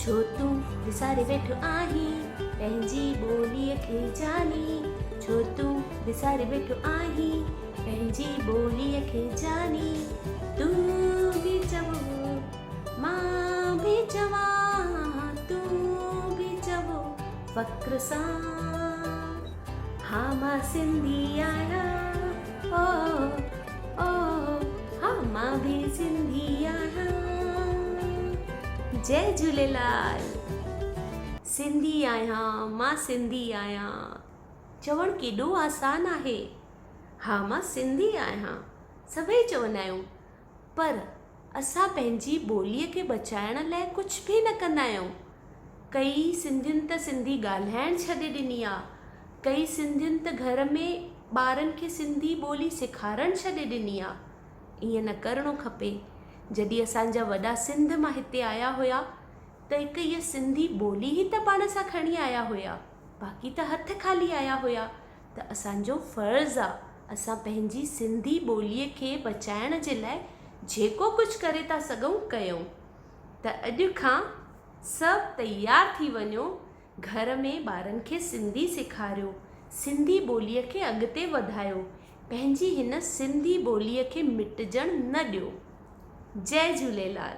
ڇو تون وساري ويٺو آهين پنهنجي ٻوليء کي جاني ڇو تون وساري ويٺو آهين پنهنجي ٻوليء کي جاني تون به چئو مان به چوان تون به چئو فخر سان ها مان سنڌي آهيان او او ها مان به سنڌي آهيان جئي جهوليلال سنڌي آهيان مان سنڌي آهيان چوڻ ڪيڏو آسان آهي ها مان سنڌي آهيان سڀئي چوندا آهيون پر اسان پنهنجي ٻوليء کي بچائڻ لاء ڪجهه به نه ڪندا آهيون. ڪئي سنڌين ته سنڌي ڳالهائڻ ڇڏي ڏني آ. ڪئي سنڌين ته گهر ۾ ٻارن کي سنڌي ٻولي سيکارڻ ڇڏي ڏني آ. ائين نه ڪرڻو کپي. جڏهن اسان جا وڏا سنڌ مان هتي آيا هيا ته هڪ هيء سنڌي ٻولي ئي ته پاڻ سان کڻي آيا هيا. باقي ته هٿ خالي آيا هيا. ته اسان جو فرض آ اسان پنهنجي سنڌي ٻوليء کي بچائڻ جي لاء جيڪو ڪجهه ڪري ٿا سگهون ڪيون ته اڄ کان سڀ تيار ٿي وڃو گهر ۾ ٻارن کي سنڌي سيکاريو سنڌي ٻوليء کي اڳتي وڌايو پنهنجي هن سنڌي ٻوليء کي مٽجڻ نه ڏيو جئي جهوليلال.